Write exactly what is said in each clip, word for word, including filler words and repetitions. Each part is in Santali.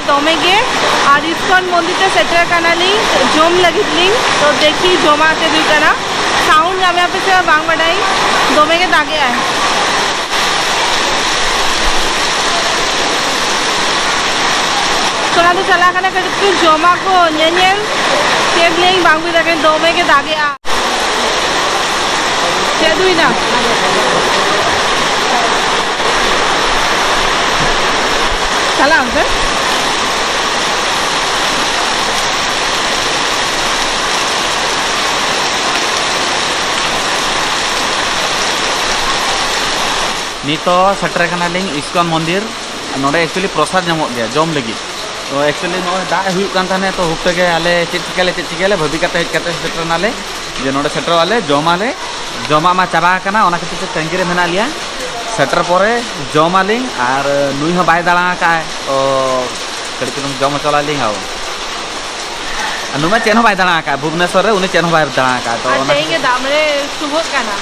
ᱫᱚᱢᱮ ᱜᱮ᱾ ᱟᱨ ᱤᱥᱠᱚᱱ ᱢᱚᱱᱫᱤᱨ ᱛᱮ ᱥᱮᱴᱮᱨ ᱠᱟᱱᱟᱞᱤᱧ ᱡᱚᱢ ᱞᱟᱹᱜᱤᱫ ᱞᱤᱧ᱾ ᱛᱚ ᱫᱮᱠᱷᱤ ᱡᱚᱢᱟᱜ ᱪᱮᱫ ᱦᱩᱭᱩᱜ ᱠᱟᱱᱟ᱾ ᱥᱟᱣᱩᱱᱰ ᱧᱟᱢᱮᱜᱼᱟ ᱯᱮ ᱥᱮ ᱵᱟᱝ ᱵᱟᱰᱟᱭ, ᱫᱚᱢᱮ ᱜᱮ ᱫᱟᱜᱮᱜᱼᱟᱭ᱾ ᱛᱚ ᱚᱱᱟ ᱫᱚ ᱪᱟᱞᱟᱜ ᱠᱟᱱᱟ ᱠᱟᱹᱴᱤᱡ ᱪᱩᱞᱩᱝ ᱡᱚᱢᱟᱜ ᱠᱚ ᱧᱮᱧᱮᱞ᱾ ᱪᱮᱫ ᱞᱟᱹᱭᱟᱹᱧ ᱵᱟᱝ ᱵᱩᱡᱽ ᱫᱟᱲᱮᱭᱟᱜ ᱠᱟᱱᱟ, ᱫᱚᱢᱮ ᱜᱮ ᱫᱟᱜᱮᱜᱼᱟ᱾ ᱪᱮᱫ ᱦᱩᱭᱱᱟ? ᱪᱟᱞᱟᱜ ᱟᱢ ᱥᱮ? ᱱᱤᱛᱚᱜ ᱥᱮᱴᱮᱨ ᱠᱟᱱᱟᱞᱤᱧ ᱤᱥᱠᱚᱱ ᱢᱚᱱᱫᱤᱨ᱾ ᱱᱚᱰᱮ actually ᱯᱨᱚᱥᱟᱫ ᱧᱟᱢᱚᱜ ᱜᱮᱭᱟ ᱡᱚᱢ ᱞᱟᱹᱜᱤᱫ᱾ ᱛᱚ actually ᱱᱚᱜᱼᱚᱭ ᱫᱟᱜ ᱦᱩᱭᱩᱜ ᱠᱟᱱ ᱛᱟᱦᱮᱸᱫ, ᱛᱚ ᱦᱩᱯ ᱛᱮᱜᱮ ᱟᱞᱮ ᱪᱮᱫ ᱪᱤᱠᱟᱹᱭᱟᱞᱮ, ᱪᱮᱫ ᱪᱤᱠᱟᱹᱭᱟᱞᱮ ᱵᱷᱟᱹᱵᱤ ᱠᱟᱛᱮ ᱦᱮᱡ ᱠᱟᱛᱮ ᱥᱮᱴᱮᱨ ᱮᱱᱟᱞᱮ ᱡᱮ ᱱᱚᱰᱮ ᱥᱮᱴᱮᱨᱚᱜ ᱟᱞᱮ, ᱡᱚᱢᱟᱞᱮ᱾ ᱡᱚᱢᱟᱜ ᱢᱟ ᱪᱟᱵᱟ ᱟᱠᱟᱱᱟ, ᱚᱱᱟ ᱠᱷᱟᱹᱛᱤᱨ ᱛᱮ ᱛᱟᱺᱜᱤ ᱨᱮ ᱢᱮᱱᱟᱜ ᱞᱮᱭᱟ᱾ ᱥᱮᱴᱮᱨ ᱯᱚᱨᱮ ᱡᱚᱢᱟᱞᱤᱧ᱾ ᱟᱨ ᱱᱩᱭ ᱦᱚᱸ ᱵᱟᱭ ᱫᱟᱬᱟ ᱟᱠᱟᱫᱼᱟᱭ, ᱛᱚ ᱠᱟᱹᱴᱤᱡ ᱪᱩᱞᱩᱝ ᱡᱚᱢ ᱦᱚᱪᱚ ᱞᱟᱞᱤᱧ ᱦᱟᱣ᱾ ᱟᱨ ᱱᱩᱭ ᱢᱟ ᱪᱮᱫ ᱦᱚᱸ ᱵᱟᱭ ᱫᱟᱬᱟ ᱟᱠᱟᱫᱼᱟ, ᱵᱷᱩᱵᱽᱱᱮᱥᱚᱨ ᱨᱮ ᱩᱱᱤ ᱪᱮᱫ ᱦᱚᱸ ᱵᱟᱭ ᱫᱟᱬᱟ ᱟᱠᱟᱫᱼᱟ, ᱛᱚ ᱟᱨ ᱚᱱᱟ ᱛᱮᱦᱮᱧ ᱜᱮ ᱠᱷᱟᱹᱛᱤᱨ ᱫᱟᱜ ᱢᱟᱱᱮ ᱥᱩᱵᱷᱚᱜ ᱠᱟᱱᱟ᱾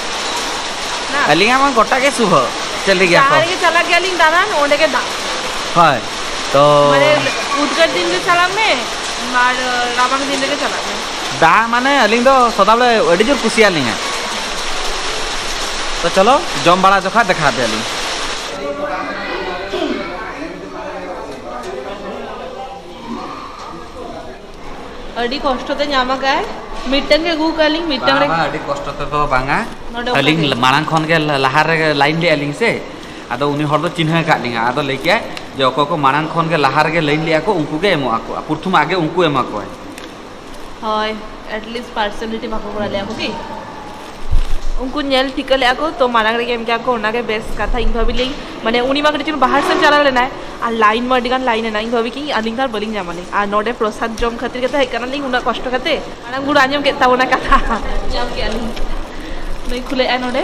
ᱟᱹᱞᱤᱧᱟᱜ ᱢᱟ ᱜᱚᱴᱟ ᱜᱮ ᱥᱩᱵᱷᱚ, ᱪᱮᱫ ᱞᱟᱹᱭ ᱜᱮᱭᱟ ᱠᱚ? ᱡᱟᱦᱟᱸ ᱨᱮᱜᱮ ᱪᱟᱞᱟᱜ ᱜᱮᱭᱟᱞᱤᱧ ᱫᱟᱬᱟᱱ, ᱚᱸᱰᱮ ᱜᱮ ᱫᱟᱜ᱾ ᱦᱳᱭ, ᱛᱚ ᱢᱟᱱᱮ ᱩᱫᱽᱜᱟᱹᱨ ᱫᱤᱱ ᱨᱮ ᱪᱟᱞᱟᱜ ᱢᱮ ᱟᱨ ᱨᱟᱵᱟᱝ ᱫᱤᱱ ᱨᱮᱜᱮ ᱪᱟᱞᱟᱜ ᱢᱮ᱾ ᱫᱟᱜ ᱢᱟᱱᱮ ᱟᱹᱞᱤᱧ ᱫᱚ ᱥᱚᱫᱟ ᱵᱚᱞᱮ ᱟᱹᱰᱤ ᱡᱳᱨ ᱠᱩᱥᱤᱭᱟᱞᱤᱧᱟ᱾ ᱛᱚ ᱪᱚᱞᱚ, ᱡᱚᱢ ᱵᱟᱲᱟ ᱡᱚᱠᱷᱟᱡ ᱫᱮᱠᱷᱟ ᱟᱯᱮᱭᱟᱞᱤᱧ᱾ ᱟᱹᱰᱤ ᱠᱚᱥᱴᱚ ᱛᱮ ᱧᱟᱢ ᱟᱠᱟᱫᱟᱭ᱾ ᱢᱤᱫᱴᱟᱝ ᱜᱮ ᱟᱹᱜᱩ ᱟᱠᱟᱫ ᱞᱤᱧ, ᱢᱤᱫᱴᱟᱝ ᱨᱮ᱾ ᱵᱟᱝ, ᱟᱹᱰᱤ ᱠᱚᱥᱴᱚ ᱛᱮᱫᱚ ᱵᱟᱝᱟ᱾ ᱱᱚᱰᱮ ᱚᱱᱠᱟ ᱟᱹᱞᱤᱧ ᱜᱮ᱾ ᱢᱟᱲᱟᱝ ᱠᱷᱚᱱ ᱜᱮ ᱞᱟᱦᱟ ᱨᱮᱜᱮ ᱞᱟᱭᱤᱱ ᱞᱮᱫᱼᱟ ᱞᱤᱧ ᱥᱮ, ᱟᱫᱚ ᱩᱱᱤ ᱦᱚᱲ ᱫᱚ ᱪᱤᱱᱦᱟᱹ ᱟᱠᱟᱫ ᱞᱤᱧᱟ᱾ ᱟᱫᱚ ᱞᱟᱹᱭ ᱠᱮᱜᱼᱟᱭ ᱡᱮ ᱚᱠᱚᱭ ᱠᱚ ᱢᱟᱲᱟᱝ ᱠᱷᱚᱱ ᱜᱮ ᱞᱟᱦᱟ ᱨᱮᱜᱮ ᱞᱟᱭᱤᱱ ᱞᱮᱫᱼᱟ ᱠᱚ, ᱩᱱᱠᱩ ᱜᱮ ᱮᱢᱚᱜ ᱟᱠᱚ, ᱯᱨᱚᱛᱷᱚᱢ ᱟᱜᱮ ᱩᱱᱠᱩ ᱮᱢᱟ ᱠᱚᱣᱟᱭ᱾ ᱦᱳᱭ, at least personality ᱵᱟᱠᱚ ᱠᱚᱨᱟᱣ ᱞᱮᱭᱟ ᱠᱚ ᱠᱤ? ᱩᱱᱠᱩ ᱧᱮᱞ ᱴᱷᱤᱠᱟᱹ ᱞᱮᱫᱼᱟ ᱠᱚ, ᱛᱚ ᱢᱟᱲᱟᱝ ᱨᱮᱜᱮ ᱮᱢ ᱠᱮᱫᱼᱟ ᱠᱚ, ᱚᱱᱟᱜᱮ ᱵᱮᱥ ᱠᱟᱛᱷᱟ᱾ ᱤᱧ ᱵᱷᱟᱵᱤ ᱞᱤᱧ, ᱢᱟᱱᱮ ᱩᱱᱤ ᱢᱟ ᱠᱟᱹᱴᱤᱡ ᱪᱩᱞᱩᱝ ᱵᱟᱦᱟᱨ ᱥᱮᱫ ᱪᱟᱞᱟᱣ ᱞᱮᱱᱟᱭ, ᱟᱨ ᱞᱟᱭᱤᱱ ᱢᱟ ᱟᱹᱰᱤ ᱜᱟᱱ ᱞᱟᱭᱤᱱ ᱮᱱᱟ᱾ ᱤᱧ ᱵᱷᱟᱵᱤ ᱠᱤ ᱟᱹᱞᱤᱧ ᱫᱚ ᱟᱨ ᱵᱟᱹᱞᱤᱧ ᱧᱟᱢ ᱟᱹᱞᱤᱧ, ᱟᱨ ᱱᱚᱰᱮ ᱯᱨᱚᱥᱟᱫ ᱡᱚᱢ ᱠᱷᱟᱹᱛᱤᱨ ᱜᱮᱛᱚ ᱦᱮᱡ ᱠᱟᱱᱟᱞᱤᱧ ᱩᱱᱟᱹᱜ ᱠᱚᱥᱴᱚ ᱠᱟᱛᱮ᱾ ᱢᱟᱲᱟᱝ ᱜᱩᱨᱩ ᱟᱸᱡᱚᱢ ᱠᱮᱫ ᱛᱟᱵᱚᱱᱟ ᱠᱟᱛᱷᱟ᱾ ᱧᱟᱢ ᱠᱮᱫᱼᱟ ᱞᱤᱧ᱾ ᱱᱩᱭ ᱠᱷᱩᱞᱟᱹᱭᱮᱫᱼᱟᱭ ᱱᱚᱰᱮ᱾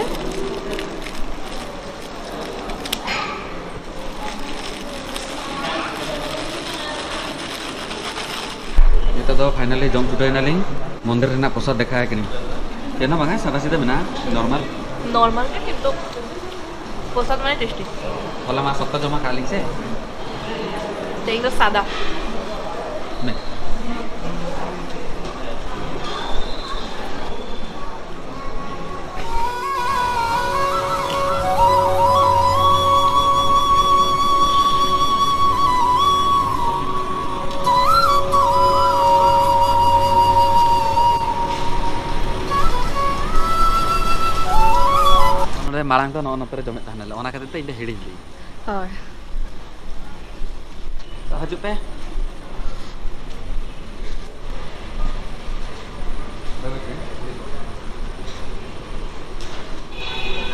ᱱᱤᱛᱚᱜ ᱫᱚ finally ᱡᱚᱢ ᱪᱷᱩᱴᱟᱹᱣ ᱮᱱᱟᱞᱤᱧ᱾ ᱢᱚᱱᱫᱤᱨ ᱨᱮᱱᱟᱜ ᱯᱨᱚᱥᱟᱫ ᱫᱮᱠᱷᱟᱣ ᱠᱟᱹᱱᱟᱹᱧ᱾ ᱪᱮᱫ ᱦᱚᱸ ᱵᱟᱝᱟ, ᱥᱟᱫᱟ ᱥᱤᱫᱟᱹ ᱢᱮᱱᱟᱜᱼᱟ, normal᱾ Normal ᱜᱮ, ᱠᱤᱱᱛᱩ ᱯᱨᱚᱥᱟᱫ ᱢᱟᱱᱮ tasty᱾ ᱦᱚᱞᱟ ᱢᱟ ᱥᱚᱠᱛᱚ ᱡᱚᱢ ᱟᱠᱟᱫ ᱞᱤᱧ ᱥᱮ᱾ ᱛᱮᱦᱮᱧ ᱫᱚ ᱥᱟᱫᱟ᱾ ᱱᱚᱰᱮ ᱢᱟᱲᱟᱝ ᱫᱚ ᱱᱚᱜᱼᱚ ᱱᱚᱛᱮ ᱨᱮ ᱡᱚᱢᱮᱫ ᱛᱟᱦᱮᱱᱟᱞᱮ, ᱚᱱᱟ ᱠᱷᱟᱹᱛᱤᱨ ᱛᱮ ᱤᱧ ᱫᱚ ᱦᱤᱲᱤᱧ ᱞᱤᱫᱟᱹᱧ᱾ ᱦᱳᱭ᱾ ᱛᱚ, ᱦᱤᱡᱩᱜ ᱯᱮ᱾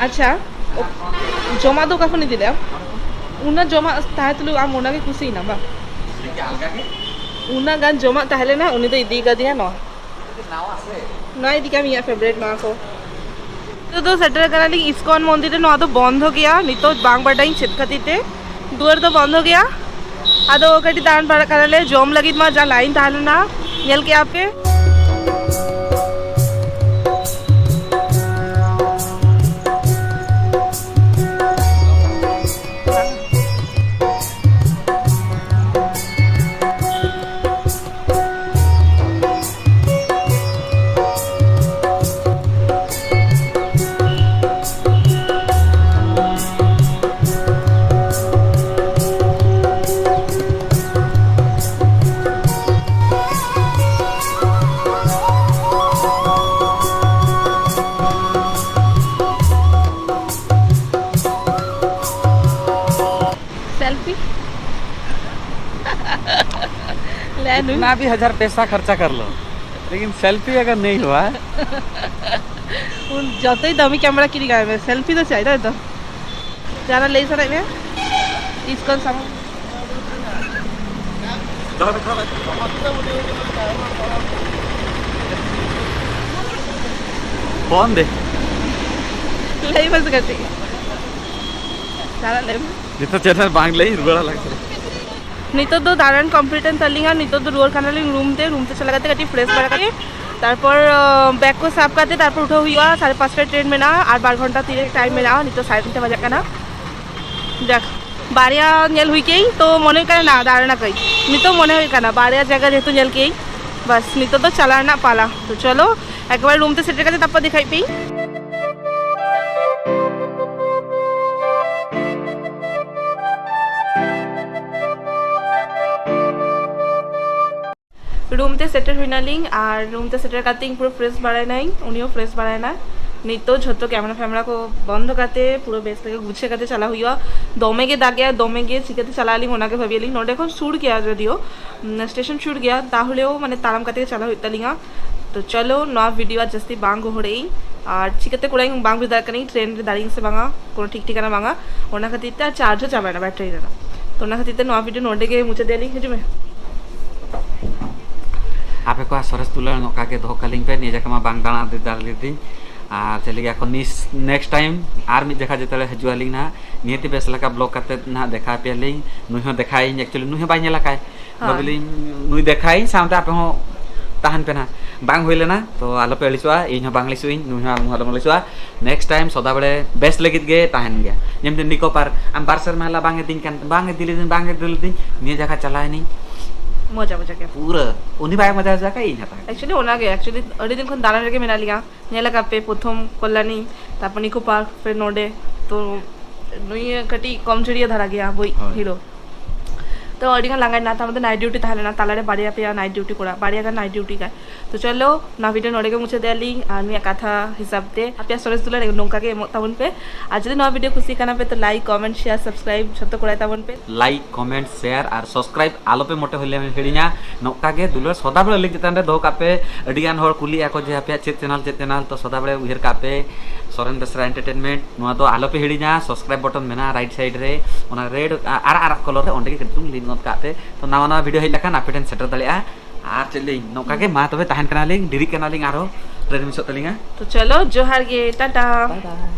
ᱟᱪᱪᱷᱟ, ᱡᱚᱢᱟᱜ ᱫᱚ ᱚᱠᱟ ᱠᱷᱚᱱ ᱤᱫᱤ ᱞᱮᱫᱟ? ᱩᱱᱟᱹᱜ ᱡᱚᱢᱟᱜ ᱛᱟᱦᱮᱸ ᱛᱩᱞᱩᱡ ᱟᱢ ᱚᱱᱟᱜᱮ ᱠᱩᱥᱤᱭᱮᱱᱟ ᱵᱟᱝ? ᱩᱱᱟᱹᱜ ᱜᱟᱱ ᱡᱚᱢᱟᱜ ᱛᱟᱦᱮᱸ ᱞᱮᱱᱟ, ᱩᱱᱤ ᱫᱚ ᱤᱫᱤ ᱠᱟᱫᱤᱧᱟ ᱱᱚᱣᱟ᱾ ᱱᱚᱣᱟ ᱤᱫᱤ ᱠᱟᱜ ᱢᱮ, ᱤᱧᱟᱹᱜ favourite ᱱᱚᱣᱟ ᱠᱚ᱾ ᱱᱤᱛᱚᱜ ᱫᱚ ᱥᱮᱴᱮᱨ ᱠᱟᱱᱟᱞᱤᱧ ᱤᱥᱠᱚᱱ ᱢᱚᱱᱫᱤᱨ ᱨᱮ᱾ ᱱᱚᱣᱟ ᱫᱚ ᱵᱚᱱᱫᱷᱚ ᱜᱮᱭᱟ ᱱᱤᱛᱚᱜ, ᱵᱟᱝ ᱵᱟᱰᱟᱭᱟᱹᱧ ᱪᱮᱫ ᱠᱷᱟᱹᱛᱤᱨ ᱛᱮ ᱫᱩᱣᱟᱹᱨ ᱫᱚ ᱵᱚᱱᱫᱷᱚ ᱜᱮᱭᱟ᱾ ᱟᱫᱚ ᱠᱟᱹᱴᱤᱡ ᱫᱟᱬᱟᱱ ᱯᱟᱲᱟᱜ ᱠᱟᱱᱟᱞᱮ, ᱡᱚᱢ ᱞᱟᱹᱜᱤᱫ ᱢᱟ ᱡᱟ line ᱛᱟᱦᱮᱸ ᱞᱮᱱᱟ, ᱧᱮᱞ ᱠᱮᱜᱼᱟ ᱯᱮ᱾ Selfie? ले लूं। कितना भी हजार पैसा खर्चा कर लो, लेकिन सेल्फी अगर नहीं हुआ है। ᱩᱱ ᱡᱚᱛᱚᱭ ᱫᱟᱢᱤ ᱠᱮᱢᱮᱨᱟ ᱠᱤᱨᱤᱧ ᱟᱭ ᱢᱮ, selfie ᱫᱚ ᱪᱟᱭ ᱫᱟᱭ ᱛᱚ᱾ ᱡᱟᱦᱟᱱᱟᱜ ᱞᱟᱹᱭ ᱥᱟᱱᱟᱭᱮᱫ ᱢᱮᱭᱟ? ᱤᱥᱠᱚᱱ ᱥᱟᱢᱟᱝ᱾ ᱯᱷᱳᱱ ᱫᱮ᱾ ᱞᱟᱹᱭ ᱢᱮᱥᱮ ᱠᱟᱹᱴᱤᱡ᱾ ᱡᱟᱦᱟᱱᱟᱜ ᱞᱟᱹᱭ ᱢᱮ᱾ ᱱᱤᱛᱚᱜ ᱪᱮᱫ ᱦᱚᱸ ᱵᱟᱝ ᱞᱟᱹᱭ ᱨᱩᱣᱟᱹᱲ ᱟᱞᱟᱝ ᱠᱟᱱᱟ᱾ ᱱᱤᱛᱚᱜ ᱫᱚ ᱫᱟᱬᱟᱱ complete ᱮᱱ ᱛᱟᱹᱞᱤᱧᱟ᱾ ᱱᱤᱛᱚᱜ ᱫᱚ ᱨᱩᱣᱟᱹᱲ ᱠᱟᱱᱟᱞᱤᱧ room ᱛᱮ᱾ Room ᱛᱮ ᱪᱟᱞᱟᱣ ᱠᱟᱛᱮ ᱠᱟᱹᱴᱤᱡ fresh ᱵᱟᱲᱟ ᱠᱟᱛᱮ, ᱛᱟᱨᱯᱚᱨ, ᱟᱸ, bag ᱠᱚ ᱥᱟᱵ ᱠᱟᱛᱮ ᱛᱟᱨᱯᱚᱨ ᱩᱴᱷᱟᱹᱣ ᱦᱩᱭᱩᱜᱼᱟ᱾ ᱥᱟᱲᱮ ᱯᱟᱸᱪᱴᱟ train ᱢᱮᱱᱟᱜᱼᱟ, ᱟᱨ ᱵᱟᱨ ᱜᱷᱚᱱᱴᱟ ᱛᱤᱨᱮ time ᱢᱮᱱᱟᱜᱼᱟ᱾ ᱱᱤᱛᱚᱜ ᱥᱟᱲᱮ ᱛᱤᱱᱴᱟ ᱵᱟᱡᱟᱜ ᱠᱟᱱᱟ᱾ ᱡᱟᱠ, ᱵᱟᱨᱭᱟ ᱧᱮᱞ ᱦᱩᱭ ᱠᱮᱜ ᱛᱚ ᱢᱚᱱᱮ ᱦᱩᱭᱩᱜ ᱠᱟᱱᱟ ᱱᱟ ᱫᱟᱬᱟᱱᱟ ᱠᱟᱹᱡ᱾ ᱱᱤᱛᱚᱜ ᱢᱚᱱᱮ ᱦᱩᱭᱩᱜ ᱠᱟᱱᱟ ᱵᱟᱨᱭᱟ ᱡᱟᱭᱜᱟ ᱡᱮᱦᱮᱛᱩ ᱧᱮᱞ ᱠᱮᱜ, ᱵᱟᱥ ᱱᱤᱛᱚᱜ ᱫᱚ ᱪᱟᱞᱟᱣ ᱨᱮᱱᱟᱜ ᱯᱟᱞᱟ᱾ ᱛᱚ ᱪᱚᱞᱚ ᱮᱠᱵᱟᱨ ᱨᱩᱢ ᱛᱮ ᱥᱮᱴᱮᱨ ᱠᱟᱛᱮ ᱛᱟᱨᱯᱚᱨ ᱫᱮᱠᱷᱟᱭ ᱯᱮ᱾ ᱨᱩᱢ ᱛᱮ ᱥᱮᱴᱮᱨ ᱦᱩᱭᱱᱟᱞᱤᱧ ᱟᱨ ᱨᱩᱢ ᱛᱮ ᱥᱮᱴᱮᱨ ᱠᱟᱛᱮ ᱤᱧ ᱯᱩᱨᱟᱹ ᱯᱷᱨᱮᱥ ᱵᱟᱲᱟᱭᱱᱟᱹᱧ, ᱩᱱᱤ ᱦᱚᱸ ᱯᱷᱨᱮᱥ ᱵᱟᱲᱟᱭᱱᱟ᱾ ᱱᱤᱛᱚᱜ ᱡᱷᱚᱛᱚ ᱠᱮᱢᱮᱨᱟ ᱯᱷᱮᱢᱮᱨᱟ ᱠᱚ ᱵᱚᱱᱫᱚ ᱠᱟᱛᱮ ᱯᱩᱨᱟᱹ ᱵᱮᱥ ᱞᱮᱠᱟ ᱜᱩᱪᱷᱟᱹ ᱠᱟᱛᱮ ᱪᱟᱞᱟᱣ ᱦᱩᱭᱩᱜᱼᱟ᱾ ᱫᱚᱢᱮ ᱜᱮ ᱫᱟᱜᱮᱜᱼᱟ, ᱫᱚᱢᱮ ᱜᱮ ᱪᱤᱠᱟᱹᱛᱮ ᱪᱟᱞᱟᱜ ᱟᱹᱞᱤᱧ ᱚᱱᱟ ᱜᱮ ᱵᱷᱟᱹᱵᱤᱭᱟᱞᱤᱧ᱾ ᱱᱚᱸᱰᱮ ᱠᱷᱚᱱ ᱥᱩᱨ ᱜᱮᱭᱟ ᱡᱚᱫᱤᱭᱳ, ᱩᱢ, ᱥᱴᱮᱥᱚᱱ ᱥᱩᱨ ᱜᱮᱭᱟ, ᱛᱟᱦᱚᱞᱮᱣ ᱢᱟᱱᱮ ᱛᱟᱲᱟᱢ ᱠᱟᱛᱮ ᱜᱮ ᱪᱟᱞᱟᱣ ᱦᱩᱭᱩᱜ ᱛᱟᱹᱞᱤᱧᱟ᱾ ᱛᱚ ᱪᱚᱞᱚ ᱱᱚᱣᱟ ᱵᱷᱤᱰᱤᱭᱳ ᱟᱨ ᱡᱟᱹᱥᱛᱤ ᱵᱟᱝ ᱜᱚᱦᱚᱲᱮᱜ ᱟᱹᱧ, ᱟᱨ ᱪᱤᱠᱟᱹᱛᱮ ᱠᱚᱲᱟᱧ ᱵᱟᱝ ᱵᱩᱡᱽ ᱫᱟᱲᱮᱭᱟᱜ ᱠᱟᱹᱱᱟᱹᱧ ᱴᱨᱮᱱ ᱨᱮ ᱫᱟᱲᱮᱭᱟᱜ ᱟᱹᱧ ᱥᱮ ᱵᱟᱝᱟ, ᱠᱳᱱᱳ ᱴᱷᱤᱠ ᱴᱷᱤᱠᱟᱹᱱᱟ ᱵᱟᱝᱟ᱾ ᱚᱱᱟ ᱠᱷᱟᱹᱛᱤᱨ ᱛᱮ ᱟᱨ ᱪᱟᱨᱡᱽ ᱦᱚᱸ ᱪᱟᱵᱟᱭᱮᱱᱟ ᱵᱮᱴᱟᱨᱤ ᱨᱮᱱᱟᱜ᱾ ᱛᱚ ᱚᱱᱟ ᱠᱷᱟᱹᱛᱤᱨ ᱛᱮ ᱱᱚᱣᱟ ᱵᱷᱤᱰᱤᱭᱳ ᱱᱚᱸᱰᱮ ᱜᱮ ᱢᱩᱪᱟᱹᱫ ᱮᱫᱟᱞᱤᱧ, ᱦᱤᱡᱩᱜ ᱢᱮ᱾ ᱟᱯᱮ ᱠᱚᱣᱟᱜ ᱥᱚᱨᱮᱥ ᱫᱩᱞᱟᱹᱲ ᱱᱚᱝᱠᱟ ᱜᱮ ᱫᱚᱦᱚ ᱠᱟᱹᱞᱤᱧ ᱯᱮ᱾ ᱱᱤᱭᱟᱹ ᱡᱟᱭᱜᱟ ᱢᱟ ᱵᱟᱝ ᱫᱟᱬᱟ ᱤᱫᱤ ᱫᱟᱲᱮ ᱞᱤᱫᱤᱧ, ᱟᱨ ᱪᱮᱫ ᱞᱟᱹᱜᱤᱫ ᱮᱠᱷᱚᱱ ᱱᱤᱥ-, ᱱᱮᱠᱥᱴ ᱴᱟᱭᱤᱢ ᱟᱨ ᱢᱤᱫ ᱡᱟᱭᱜᱟ ᱡᱮᱛᱮ ᱦᱤᱡᱩᱜ ᱟᱹᱞᱤᱧ ᱱᱟᱦᱟᱜ, ᱱᱤᱭᱟᱹᱛᱮ ᱵᱮᱥ ᱞᱮᱠᱟ ᱵᱞᱚᱜ ᱠᱟᱛᱮ ᱱᱟᱦᱟᱜ ᱫᱮᱠᱷᱟ ᱟᱯᱮᱭᱟᱞᱤᱧ᱾ ᱱᱩᱭ ᱦᱚᱸ ᱫᱮᱠᱷᱟᱭᱟᱹᱧ, actually ᱱᱩᱭ ᱦᱚᱸ ᱵᱟᱭ ᱧᱮᱞ ᱟᱠᱟᱫ᱾ ᱦᱳᱭ᱾ ᱵᱷᱟᱵᱤᱞᱤᱧ ᱱᱩᱭ ᱫᱮᱠᱷᱟᱭᱟᱹᱧ ᱥᱟᱶᱛᱮ ᱟᱯᱮ ᱦᱚᱸ ᱛᱟᱦᱮᱱ ᱯᱮ ᱱᱟᱦᱟᱜ᱾ ᱵᱟᱝ ᱦᱩᱭ ᱞᱮᱱᱟ, ᱛᱚ ᱟᱞᱚᱯᱮ ᱟᱹᱲᱤᱥᱚᱜᱼᱟ, ᱤᱧ ᱦᱚᱸ ᱵᱟᱝ ᱟᱹᱲᱤᱥᱚᱜᱼᱟ, ᱱᱩᱭ ᱦᱚᱸ ᱟᱢ ᱦᱚᱸ ᱟᱞᱚᱢ ᱟᱹᱲᱤᱥᱚᱜᱼᱟ᱾ ᱱᱮᱠᱥᱴ ᱴᱟᱭᱤᱢ ᱥᱚᱫᱟ ᱵᱮᱲᱮ ᱵᱮᱥ ᱞᱟᱹᱜᱤᱫ ᱜᱮ ᱛᱟᱦᱮᱱ ᱜᱮᱭᱟ᱾ ᱡᱮᱢᱛᱮ ᱱᱤᱠᱳ ᱯᱟᱨᱠ, ᱟᱢ ᱵᱟᱨ ᱥᱮᱨᱢᱟ ᱞᱟᱦᱟ ᱵᱟᱝ ᱤᱫᱤᱧ ᱠᱟᱱ, ᱵᱟᱝ ᱤᱫᱤ ᱞᱤᱫᱤᱧ, ᱵᱟᱝ ᱤᱫᱤ ᱞᱤᱫᱤᱧ, ᱱᱤᱭᱟᱹ ᱡᱟᱭᱜᱟ ᱪᱟᱞᱟᱣ ᱮᱱᱤᱧ᱾ ᱢᱚᱡᱟ ᱢᱚᱡᱟ ᱜᱮ᱾ ᱯᱩᱨᱟᱹ ᱩᱱᱤ ᱵᱟᱭ ᱢᱚᱡᱟ ᱦᱚᱪᱚ ᱠᱟᱜ, ᱤᱧ ᱦᱟᱛᱟᱣ ᱠᱮᱫ᱾ Actually ᱚᱱᱟᱜᱮ, actually ᱟᱹᱰᱤ ᱫᱤᱱ ᱠᱷᱚᱱ ᱫᱟᱬᱟᱱ ᱨᱮᱜᱮ ᱢᱮᱱᱟᱜ ᱞᱤᱧᱟ᱾ ᱧᱮᱞ ᱟᱠᱟᱫ ᱯᱮ ᱯᱨᱚᱛᱷᱚᱢ ᱠᱚᱞᱞᱟᱱᱤ, ᱛᱟᱨᱯᱚᱨ ᱱᱤᱠᱳ ᱯᱟᱨᱠ, ᱯᱷᱤᱨ ᱱᱚᱰᱮ᱾ ᱛᱚ ᱱᱩᱭ ᱠᱟᱹᱴᱤᱡ ᱠᱚᱢᱡᱩᱨᱤᱭᱟᱹ ᱫᱷᱟᱨᱟ ᱜᱮᱭᱟ ᱵᱳᱭ ᱦᱳᱭ᱾ ᱦᱤᱨᱳ᱾ ᱛᱚ ᱟᱹᱰᱤ ᱜᱟᱱ ᱞᱟᱸᱜᱟᱭ ᱱᱟ, ᱛᱟᱨ ᱢᱚᱫᱽᱫᱷᱮ ᱱᱟᱭᱤᱴ ᱰᱤᱭᱩᱴᱤ ᱛᱟᱦᱮᱸ ᱞᱮᱱᱟ, ᱛᱟᱞᱟᱨᱮ ᱵᱟᱨᱭᱟ ᱯᱮᱭᱟ ᱱᱟᱭᱤᱴ ᱰᱤᱭᱩᱴᱤ ᱠᱚᱨᱟ, ᱵᱟᱨᱭᱟ ᱜᱟᱱ ᱱᱟᱭᱤᱴ ᱰᱤᱭᱩᱴᱤ ᱠᱟᱭ᱾ ᱛᱚ ᱪᱚᱞᱚ ᱱᱚᱣᱟ ᱵᱷᱤᱰᱤᱭᱳ ᱱᱚᱰᱮ ᱜᱮ ᱢᱩᱪᱟᱹᱫ ᱮᱫᱟ ᱞᱤᱧ, ᱟᱨ ᱱᱩᱭᱟᱜ ᱠᱟᱛᱷᱟ ᱦᱤᱥᱟᱹᱵ ᱛᱮ ᱟᱯᱮᱭᱟᱜ ᱥᱚᱨᱮᱥ ᱫᱩᱞᱟᱹᱲ ᱱᱚᱝᱠᱟ ᱜᱮ ᱮᱢᱚᱜ ᱛᱟᱵᱚᱱ ᱯᱮ᱾ ᱟᱨ ᱡᱩᱫᱤ ᱱᱚᱣᱟ ᱵᱷᱤᱰᱤᱭᱳ ᱠᱩᱥᱤ ᱠᱟᱱᱟ ᱯᱮ ᱛᱚ ᱞᱟᱭᱤᱠ, ᱠᱚᱢᱮᱱᱴ, ᱥᱮᱭᱟᱨ, ᱥᱟᱵᱥᱠᱨᱟᱭᱤᱵ ᱡᱷᱚᱛᱚ ᱠᱚᱨᱟᱭ ᱛᱟᱵᱚᱱ ᱯᱮ᱾ ᱞᱟᱭᱤᱠ, ᱠᱚᱢᱮᱱᱴ, ᱥᱮᱭᱟᱨ ᱟᱨ ᱥᱟᱵᱥᱠᱨᱟᱭᱤᱵ ᱟᱞᱚᱯᱮ ᱢᱚᱴᱮ ᱦᱤᱲᱤᱧᱟ᱾ ᱱᱚᱝᱠᱟ ᱜᱮ ᱫᱩᱞᱟᱹᱲ ᱥᱚᱫᱟ ᱵᱮᱲᱟ ᱞᱤᱝᱠ ᱪᱮᱛᱟᱱ ᱨᱮ ᱫᱚᱦᱚ ᱠᱟᱜ ᱯᱮ᱾ ᱟᱹᱰᱤ ᱜᱟᱱ ᱦᱚᱲ ᱠᱩᱞᱤᱭᱮᱫᱼᱟ ᱠᱚ ᱡᱮ ᱟᱯᱮᱭᱟᱜ ᱪᱮᱫ ᱪᱮᱱᱮᱞ, ᱪᱮᱫ ᱪᱮᱱᱮᱞ, ᱛᱚ ᱥᱚᱫᱟ ᱵᱮᱲᱟ ᱩᱭᱦᱟᱹᱨ ᱠᱟᱜ ᱯᱮ ᱥᱚᱨᱮᱱ ᱵᱮᱥᱨᱟ ᱮᱱᱴᱟᱨᱴᱮᱱᱢᱮᱱᱴ᱾ ᱱᱚᱣᱟ ᱫᱚ ᱟᱞᱚᱯᱮ ᱦᱤᱲᱤᱧᱟ, ᱥᱟᱵᱥᱠᱨᱟᱭᱤᱵ ᱵᱚᱴᱚᱱ ᱢᱮᱱᱟᱜᱼᱟ ᱨᱟᱭᱤᱴ ᱥᱟᱭᱤᱰ ᱨᱮ, ᱚᱱᱟ ᱨᱮᱰ ᱟᱨᱟᱜ ᱟᱨᱟᱜ ᱠᱚᱞᱚᱨ ᱨᱮ, ᱚᱸᱰᱮ ᱜᱮ ᱠᱟᱹᱴᱤᱡ ᱪᱩᱞᱩᱝ ᱞᱤᱱ ᱜᱚᱫ ᱠᱟᱜ ᱯᱮ᱾ ᱛᱚ ᱱᱟᱣᱟ ᱱᱟᱣᱟ ᱵᱷᱤᱰᱤᱭᱳ ᱦᱮᱡ ᱞᱮᱠᱷᱟᱱ ᱟᱯᱮ ᱴᱷᱮᱱ ᱥᱮᱴᱮᱨ ᱫᱟᱲᱮᱭᱟᱜᱼᱟ᱾ ᱟᱨ ᱪᱮᱫ ᱞᱤᱧ, ᱱᱚᱝᱠᱟ ᱜᱮ ᱢᱟ ᱛᱚᱵᱮ ᱛᱟᱦᱮᱱ ᱠᱟᱱᱟᱞᱤᱧ, ᱰᱮᱨᱤᱜ ᱠᱟᱱᱟᱞᱤᱧ ᱟᱨᱦᱚᱸ ᱴᱨᱮᱱ ᱢᱤᱥᱚᱜ ᱛᱟᱹᱞᱤᱧᱟ᱾ ᱛᱚ ᱪᱚᱞᱚ ᱡᱚᱦᱟᱨ ᱜᱮ, ᱴᱟᱴᱟ᱾ ᱵᱟᱭ ᱵᱟᱭ᱾